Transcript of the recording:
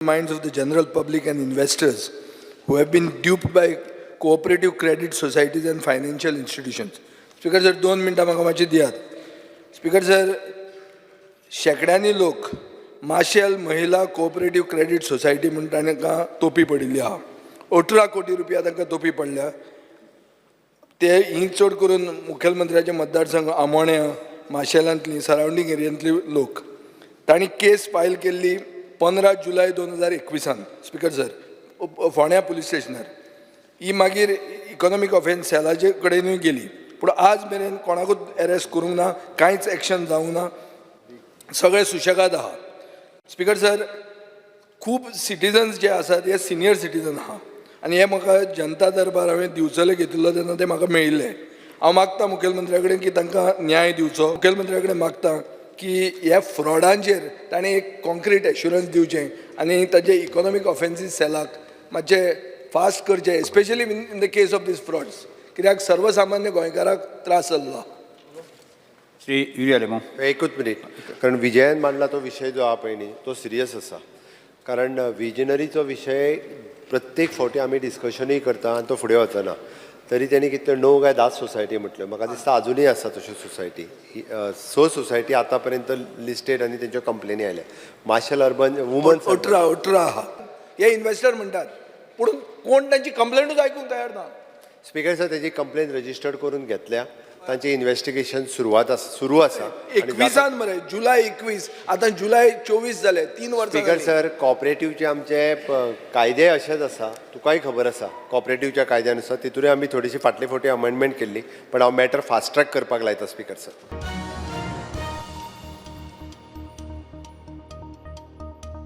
Minds of the general public and investors who have been duped by cooperative credit societies and financial institutions. Speaker sir, 2 मिनटां म्हाका मातशी दियात. Speaker sir, शेंकड्यांनी लोक माशेल महिला cooperative credit society म्हूण तांकां तोपी पडिल्ली आहा. 18 कोटी रुपया तांकां तोपी पडल्या. ते ही चड करून मुखेलमंत्र्याचे मतदारसंघ आमोण्या, माशेलांतली, सरावंडींग एरियांतली लोक. तांणी केस फायल केल्ली 15 जुलय 2021आन, स्पीकर सर, फोंड्या पुलीस स्टेशनार. ही मागीर इकॉनॉमीक ऑफेन्स सेलाचे कडेनूय गेली, पूण आज मेरेन कोणाकूच एरेस्ट करूंक ना, कांयच एक्शन जावंक ना. सगळे सुशेगाद आहा. स्पीकर सर, खूब सिटीजन्स जे आसात, हे सिनियर सिटीजन आहा आनी हे म्हाका जनता दरबार हांवें दिवचले घेतिल्लो तेन्ना ते म्हाका मेळिल्ले. हांव मागता मुखेलमंत्र्या कडेन की तांकां न्याय दिवचो. मुखेलमंत्र्या कडेन मागता की ह्या फ्रॉडांचेर ताणें एक कॉन्क्रीट एश्युरन्स दिवचें आनी ताजे इकॉनॉमीक ऑफेन्सीस सेलाक मातशें फास्ट करचें, especially in the case of these frauds, कित्याक सर्वसामान्य गोंयकाराक त्रास जाल्लो आहा. श्री युरी आलेमाव. एकूच मिनीट, कारण विजयान मांडला तो विशय जो आहा पळय न्ही, तो सिरियस आसा, कारण विजनरीचो विशय प्रत्येक फावटी आमी डिस्कशनूय करता आनी तो फुडें वचना. तरी तेणी कितल्यो, णव काय 10 सोसायटी म्हटल्यो. म्हाका दिसता आजुनूय आसा तश्यो सोसायटी. स सोसायटी आतां पर्यंत लिस्टेड आनी तेंच्यो कंप्लेनी आयल्या, माशेल अर्बन वुमन्स. 18, 18 आहा. हे इन्व्हेस्टर म्हणटात, पूण कोण तांची कंप्लेंटूच आयकूंक तयार ना. स्पीकर सर, तेजी कंप्लेन रजिस्टर्ड करून घेतल्या. तांचे इन्वेस्टिगेशन सुरवात आसा, सुरू आसा आनी 21आन मरे, जुलय 21, आतां जुलय 24 जाले, 3 वर्सां स्पीकर जालीं. सर, कॉपरेटिवचे आमचे कायदे अशेच आसा, तुकाय खबर आसा. कॉपरेटिवच्या कायद्यानुसार तितूनय आमी थोडीशी फाटले फावटी अमेंडमेंट केल्ली, पण हांव मॅटर फास्ट ट्रॅक करपाक लायता, स्पीकर सर.